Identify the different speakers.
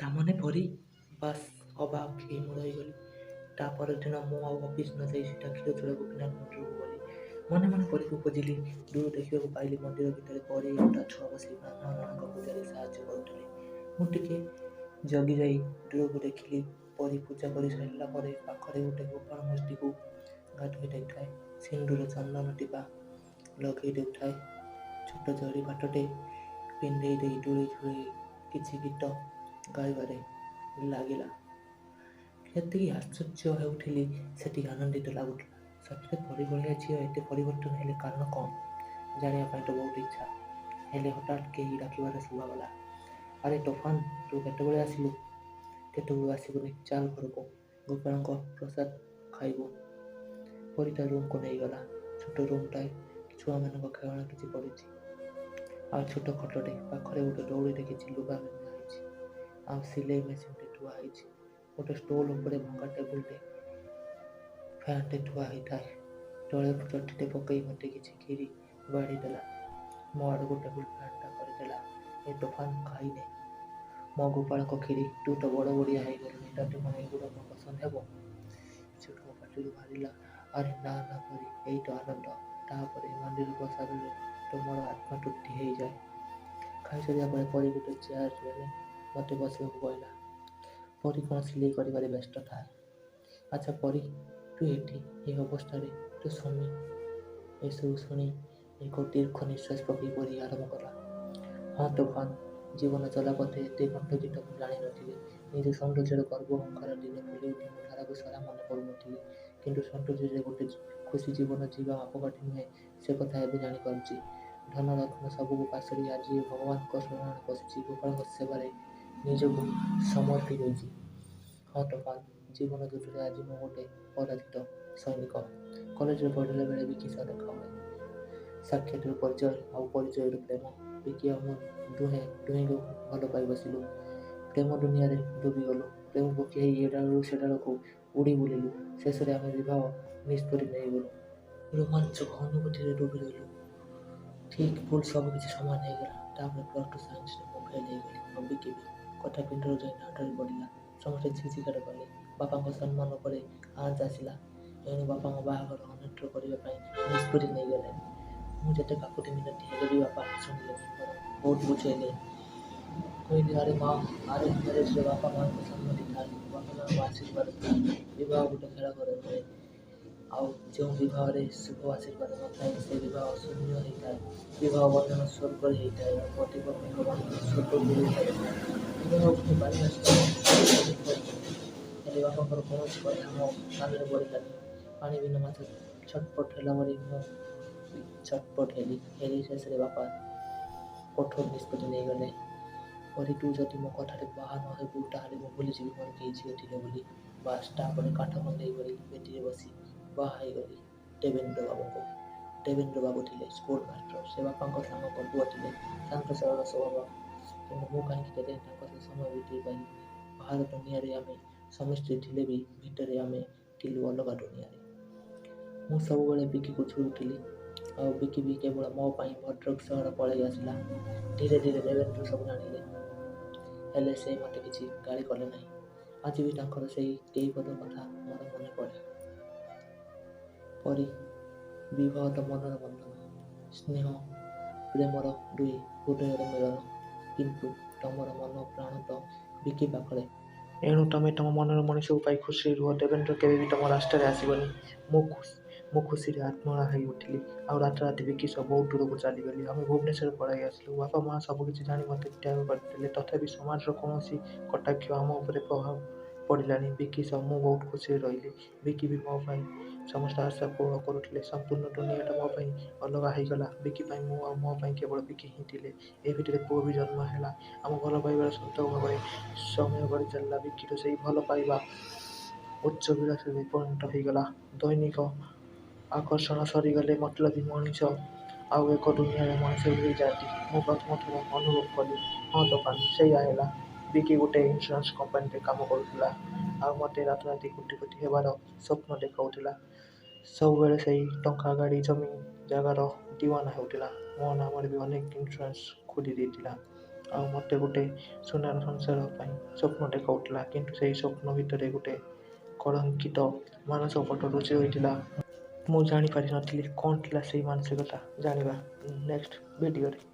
Speaker 1: ତା ମାନେ ପରୀ? ବାସ୍, ଅବାକ୍ ହେଇ ମୁଁ ରହିଗଲି। ତା ପରଦିନ ମୁଁ ଆଉ ଅଫିସ୍ ନ ଯାଇ ସିଧା କ୍ଷୀରଚୋରା ଗୋପୀନାଥ ମନ୍ଦିରକୁ ଗଲି। ମନେ ମନେ ପରୀକୁ ଖୋଜିଲି। ଦୂରରୁ ଦେଖିବାକୁ ପାଇଲି ମନ୍ଦିର ଭିତରେ ପରୀ ଆଉ ତା ଛୁଆ ବସି ବ୍ରାହ୍ମଣମାନଙ୍କ ପୂଜାରେ ସାହାଯ୍ୟ କରୁଥିଲେ। ମୁଁ ଟିକେ ଜଗିଯାଇ ଦୂରକୁ ଦେଖିଲି ପରୀ ପୂଜା କରିସାରିଲା ପରେ ପାଖରେ ଗୋଟେ ଗୋପାଳ ମୂର୍ତ୍ତିକୁ ଗାଧୋଇ ଦେଉଥାଏ, ସିନ୍ଦୁର ଚନ୍ଦନ ଟିପା ଲଗେଇ ଦେଉଥାଏ, ଛୋଟ ଜରି ପାଟଟେ ପିନ୍ଧେଇ ଦେଇ ଝୁଲେଇ ଝୁଲେଇ କିଛି ଗୀତ ଗାଇବାରେ ଲାଗିଲା। ଯେତିକି ଆଶ୍ଚର୍ଯ୍ୟ ହେଉଥିଲି, ସେତିକି ଆନନ୍ଦିତ ଲାଗୁଥିଲା। ସତରେ ପରୀ ଭଳିଆ ଝିଅ ଏତେ ପରିବର୍ତ୍ତନ ହେଲେ କାରଣ କ'ଣ ଜାଣିବା ପାଇଁ ତ ବହୁତ ଇଚ୍ଛା। ହେଲେ ହଠାତ୍ କେହି ଡାକିବାର ଶୁଭାଗଲା। ଆରେ ତୋଫାନ, ତୁ କେତେବେଳେ ଆସିଲୁ? କେତେବେଳୁ ଆସିବୁନି, ଚାଲ ଘରକୁ, ଗୋପାଳଙ୍କ ପ୍ରସାଦ ଖାଇବୁ। ପରୀ ତା ରୁମ୍କୁ ନେଇଗଲା। ଛୋଟ ରୁମ୍ଟାଏ, ଛୁଆମାନଙ୍କ ଖେଳଣା କିଛି ପଡ଼ିଛି ଆଉ ଛୋଟ ଖଟଟେ, ପାଖରେ ଗୋଟେ ଦଉଡ଼ିରେ କିଛି ଲୁଗା ବନ୍ଧା ହେଇଛି ଆଉ ସିଲେଇ ମେସିନ୍ଟେ ଥୁଆ ହେଇଛି। ଗୋଟେ ଷ୍ଟୁଲ୍ ଉପରେ ଭଙ୍ଗା ଟେବୁଲଟେ, ଫ୍ୟାନ୍ଟେ ଥୁଆ ହେଇଥାଏ। ତଳେ ଚଟିଟେ ପକେଇ ମୋତେ କିଛି କ୍ଷୀରି ବାଢ଼ି ଦେଲା। ମୋ ଆଡ଼କୁ ଟେବୁଲ ଫ୍ୟାନ୍ଟା କରିଦେଲା। ଏ ତୋଫାନ, ଖାଇନେ ମୋ ଗୋପାଳଙ୍କ କ୍ଷୀରି। ତୁ ତ ବଡ଼ ବଡ଼ିଆ ହେଇଗଲୁଣି, ତତେ କ'ଣ ଏଗୁଡ଼ାକ ପସନ୍ଦ ହେବ? ସେଠୁ ମୋ ପାଟିରୁ ବାହାରିଲା, ଆରେ ନା ନା ପରୀ, ଏଇ ତ ଆନନ୍ଦ। ତାପରେ ମନ୍ଦିର ପ୍ରସାଦରେ ତୁମର ଆତ୍ମା ତୃପ୍ତି ହେଇଯାଏ। ଖାଇସାରିବା ପରେ ପରୀ ଗୋଟେ ଚେୟାରରେ ମୋତେ ବସିବାକୁ କହିଲା। ପରୀ କ'ଣ ସିଲେଇ କରିବାରେ ବ୍ୟସ୍ତ ଥାଏ। ଆଚ୍ଛା ପରୀ, ତୁ ଏଠି ଏ ଅବସ୍ଥାରେ, ତୋ ସ୍ୱାମୀ? ଏସବୁ ଶୁଣି ଏକ ଦୀର୍ଘ ନିଶ୍ୱାସ ପକେଇ ପରୀ ଆରମ୍ଭ କଲା। ହଁ ତୋଫାନ, ଜୀବନ ଚଲାପଥେ ଏତେ କଣ୍ଟକିତ ମୁଁ ଜାଣିନଥିଲି। ନିଜ ସୌନ୍ଦର୍ଯ୍ୟର ଗର୍ବ ଅହଙ୍କାର ଦିନେ ଫୁଲି ଉଠି ମୁଁ ଧାରାକୁ ସାରା ମନେ କରୁନଥିଲି। କିନ୍ତୁ ସୌନ୍ଦର୍ଯ୍ୟରେ ଗୋଟେ ଖୁସି ଜୀବନ ଜୀଇବା ମାପକାଠି ନୁହେଁ, ସେ କଥା ଏବେ ଜାଣିପାରୁଛି। ଧନ ରତ୍ନ ସବୁକୁ ପାଶୋରି ଆଜି ଏ ଭଗବାନଙ୍କ ଶରଣରେ ପଶିଛି, ଗୋପାଳଙ୍କ ସେବାରେ ନିଜକୁ ସମର୍ପି ଦେଇଛି। ହଁ ତୋଫାନ, ଜୀବନ ଯୁଦ୍ଧରେ ଆଜି ମୁଁ ଗୋଟେ ପରାଜିତ ସୈନିକ। କଲେଜରେ ପଢ଼ିଲା ବେଳେ ବିକି ସହ ଦେଖା ହୁଏ। ସାକ୍ଷାତରୁ ପରିଚୟ ଆଉ ପରିଚୟରୁ ପ୍ରେମ। ବିକି ଆଉ ମୁଁ ଦୁହେଁ ଦୁହିଁଙ୍କୁ ଭଲ ପାଇ ବସିଲୁ। ପ୍ରେମ ଦୁନିଆରେ ଡୁବିଗଲୁ। ପ୍ରେମ ପକ୍ଷୀ ହେଇ ଏ ଡାଳରୁ ସେ ଡାଳକୁ ଉଡ଼ି ବୁଲିଲୁ। ଶେଷରେ ଆମେ ବିବାହ ନିଷ୍ପତ୍ତି ନେଇଗଲୁ। ରୋମାଞ୍ଚକ ଅନୁଭୂତିରେ ଡୁବି ରହିଲୁ। ଠିକ୍ ଭୁଲ ସବୁକିଛି ସମାନ ହେଇଗଲା। ତାପରେ +2 ସାଇନ୍ସରେ ମୁଁ ଫେଲ୍ ହେଇଗଲି ଆଉ ବିକି ବି। କଥା ପିଣ୍ଡରୁ ଯାଇ ଦାଣ୍ଡରେ ପଡ଼ିଲା। ସମସ୍ତେ ଛି ଛାକର କଲେ। ବାପାଙ୍କ ସମ୍ମାନ ଉପରେ ଆଞ୍ଚ ଆସିଲା। ଏଣୁ ବାପାଙ୍କ ବାହାଘର ଅନ୍ୟତ୍ର କରିବା ପାଇଁ ନିଷ୍ପତ୍ତି ନେଇଗଲେ। ମୁଁ ଯେତେ କାକୁତି ମିନତି ହେଲେ ବି ବାପା ଶୁଣିଲେନି, ବରଂ ବହୁତ ବୁଝେଇଲେ। କହିଲେ, ଆରେ ମା, ଆରେଞ୍ଜ ମ୍ୟାରେଜରେ ବାପା ମାଆଙ୍କ ସମ୍ମତି ଥାଏ, ବାପା ମାଆଙ୍କ ଆଶୀର୍ବାଦ ଥାଏ। ବିବାହ ଗୋଟେ ଖେଳଘର ନୁହେଁ। ଆଉ ଯେଉଁ ବିବାହରେ ଶୁଭ ଆଶୀର୍ବାଦ ନଥାଏ, ସେ ବିବାହ ଶୂନ୍ୟ ହେଇଥାଏ। ବିବାହ ବନ୍ଧନ ସ୍ୱର୍ଗରେ ହେଇଥାଏ ଆଉ ପତି ପତ୍ନୀଙ୍କ ବନ୍ଧନ ସ୍ୱର୍ଗକୁ ହୋଇଥାଏ। ବିବାହ ଗୋଟେ ପାରିଭାଷିକ ନିଷ୍ପତ୍ତି। ହେଲେ ବାପାଙ୍କର କୌଣସି କଥା ମୋ କାନରେ ପଡ଼ିଲାନି। ପାଣି ବିନା ମାଛ ଛଟପଟ ହେଲା ଭଳି ମୁଁ ଛଟପଟ ହେଲି। ହେଲେ ଶେଷରେ ବାପା କଠୋର ନିଷ୍ପତ୍ତି ନେଇଗଲେ। ପରୀ, ତୁ ଯଦି ମୋ କଥାରେ ବାହା ନ ହେବୁ, ତାହେଲେ ମୁଁ ଭୁଲିଯିବି ମୋର କେହି ଝିଅ ଥିଲେ ବୋଲି। ବାସ୍, ତାପରେ କାଠ କଣ୍ଢେଇ ଭଳି ବେଦୀରେ ବସି ବାହା ହେଇଗଲି ଦେବେନ୍ଦ୍ର ବାବୁଙ୍କୁ। ଦେବେନ୍ଦ୍ର ବାବୁ ଥିଲେ ସ୍କୁଲ ମାଷ୍ଟର। ସେ ବାପାଙ୍କ ସାଙ୍ଗଙ୍କ ପୁଅ ଥିଲେ। ଶାନ୍ତ ସରଳ ସ୍ୱଭାବ। କିନ୍ତୁ ମୁଁ କାହିଁକି କେଜାଣି ତାଙ୍କ ସହ ସମୟ ବିତେଇ ପାରିଲିନି। ବାହାର ଦୁନିଆରେ ଆମେ ସ୍ୱାମୀ ସ୍ତ୍ରୀ ଥିଲେ ବି ଭିତରେ ଆମେ ଥିଲୁ ଅଲଗା ଦୁନିଆରେ। ମୁଁ ସବୁବେଳେ ବିକିକୁ ଝୁରୁଥିଲି ଆଉ ବିକି ବି କେବଳ ମୋ ପାଇଁ ଭଦ୍ରକ ସହର ପଳେଇ ଆସିଲା। ଧୀରେ ଧୀରେ ଦେବେନ୍ଦ୍ର ସବୁ ଜାଣିଲେ। ହେଲେ ସେ ମୋତେ କିଛି ଗାଳି କଲେ ନାହିଁ। ଆଜି ବି ତାଙ୍କର ସେଇ କେଇପଦ କଥା ମୋର ମନେ ପଡ଼େ। ପରୀ, ବିବାହ ତ ମନର ବନ୍ଧନ, ସ୍ନେହ ପ୍ରେମର ଦୁଇ ହୃଦୟର ମିଳନ। କିନ୍ତୁ ତମର ମନ ପ୍ରାଣ ତ ବିକି ପାଖରେ। ଏଣୁ ତମେ ତମ ମନର ମଣିଷକୁ ପାଇ ଖୁସିରେ ରୁହ। ଦେବେନ୍ଦ୍ର କେବେ ବି ତମ ରାସ୍ତାରେ ଆସିବନି। ମୁଁ ଖୁସିରେ ଆତ୍ମହରା ହେଇ ଉଠିଲି ଆଉ ରାତାରାତି ବିକି ସହ ବହୁତ ଦୂରକୁ ଚାଲିଗଲି। ଆମେ ଭୁବନେଶ୍ୱର ପଳାଇ ଆସିଲୁ। ବାପା ମାଆ ସବୁକିଛି ଜାଣି ମୋତେ ତ୍ୟାଗ କରିଦେଲେ। ତଥାପି ସମାଜର କୌଣସି କଟାକ୍ଷ ଆମ ଉପରେ ପ୍ରଭାବ ପଡ଼ିଲାନି। ବିକି ସହ ମୁଁ ବହୁତ ଖୁସିରେ ରହିଲି। ବିକି ବି ମୋ ପାଇଁ ସମସ୍ତ ଆଶା ପୂରଣ କରୁଥିଲେ। ସମ୍ପୂର୍ଣ୍ଣ ଦୁନିଆଟା ମୋ ପାଇଁ ଅଲଗା ହେଇଗଲା। ବିକି ପାଇଁ ମୁଁ ଆଉ ମୋ ପାଇଁ କେବଳ ବିକି ହିଁ ଥିଲେ। ଏ ଭିତରେ ପୁଅ ବି ଜନ୍ମ ହେଲା। ଆମ ଭଲ ପାଇବାର ସନ୍ତକ ଭାବରେ ସମୟ ଗଡ଼ି ଚାଲିଲା। ବିକିର ସେଇ ଭଲ ପାଇବା ଉଚ୍ଚ ବିଳାସରେ ପରିଣତ ହେଇଗଲା। ଦୈନିକ ଆକର୍ଷଣ ସରିଗଲେ ମତଲବୀ ମଣିଷ ଆଉ ଏକ ଦୁନିଆର ମଣିଷ ବି ହେଇଯାଆନ୍ତି, ମୁଁ ପ୍ରଥମ ଥର ଅନୁଭବ କଲି। ହଁ ତୋଫାନ, ସେଇଆ ହେଲା। ବିକି ଗୋଟେ ଇନ୍ସୁରାନ୍ସ କମ୍ପାନୀରେ କାମ କରୁଥିଲା ଆଉ ମୋତେ ରାତାରାତି କୋଟିପତି ହେବାର ସ୍ୱପ୍ନ ଦେଖାଉଥିଲା। ସବୁବେଳେ ସେଇ ଟଙ୍କା, ଗାଡ଼ି, ଜମି ଜାଗାର ଦିୱାନା ହେଉଥିଲା। ମୋ ନାମରେ ବି ଅନେକ ଇନ୍ସୁରାନ୍ସ ଖୋଲି ଦେଇଥିଲା। ଆଉ ମୋତେ ଗୋଟେ ସୁନାର ସଂସାର ପାଇଁ ସ୍ୱପ୍ନ ଦେଖାଉଥିଲା। କିନ୍ତୁ ସେହି ସ୍ୱପ୍ନ ଭିତରେ ଗୋଟେ କଳଙ୍କିତ ମାନସପଟ ଲୁଚି ରହିଥିଲା। ମୁଁ ଜାଣିପାରିନଥିଲି କ'ଣ ଥିଲା ସେଇ ମାନସିକତା। ଜାଣିବା ନେକ୍ସଟ ଭିଡ଼ିଓରେ।